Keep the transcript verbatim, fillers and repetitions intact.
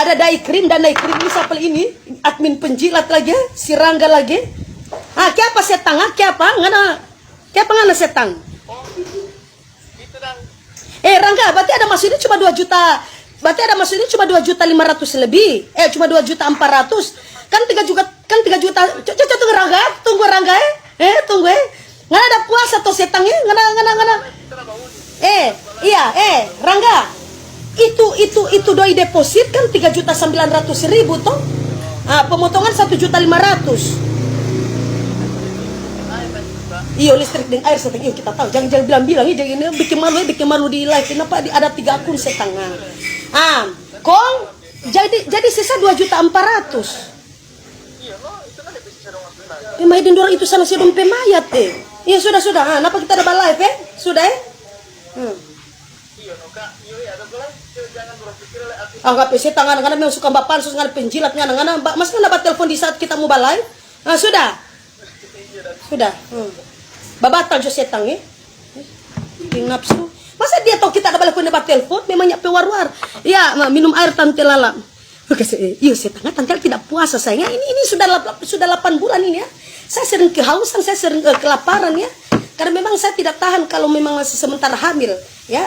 Ada Dai Krim dan Dai Krim ini, siapa ini? Admin penjilat lagi, si Rangga lagi. Ah, kiapa setang? Ah, kiapa? Ngana, kiapa ngana setang? Eh, Rangga, berarti ada masuknya cuma dua juta. Berarti ada masuknya cuma dua juta lima ratus lebih. Eh, cuma dua juta empat ratus. Kan tiga juta, kan tiga juta. Cok, cok, cok, tunggu, Rangga. Tunggu, Rangga, eh. Eh, tunggu, eh. Ngana ada puasa to setang, eh? Ngana, ngana, ngana. Eh, iya, eh, Rangga. Itu, itu, itu doi deposit kan tiga juta sembilan ratus ribu to. Ah, pemotongan satu juta lima ratus. Iyo, listrik deng air setang. Iyo, kita tahu. Jangan, jangan bilang-bilang, eh, jangan, eh, bikin malu, eh, bikin malu di live. Kenapa di, ada tiga akun setang? Ah, kong jadi, jadi sisa dua juta empat ratus. Eh, mai deng dorang itu sana, si dong pe mayat, eh. Iya, sudah, sudah. Ah, napa kita ada ba live, eh? Sudah, eh? Hmm. Ah, nggak pe setang, ngana, ngana memang suka bapansus, ngana penjilat, ngana, ngana, ba-, mas ngana ba telepon di saat kita mau ba live? Ah, sudah. Sudah. Hmm. Babatal jo setang, eh. Bikin nafsu. Masa dia tahu kita ada balik punya ba telepon? Memangnya pe war-war. Ya, ma-, minum air, Tante Lala. Oke, se-, eh, iyo, setang, Tante Lala tidak puasa, sayang. Ya, ini, ini sudah lap-, sudah delapan bulan ini, ya. Saya sering kehausan, saya sering, eh, kelaparan, ya. Karena memang saya tidak tahan kalau memang masih sementara hamil, ya.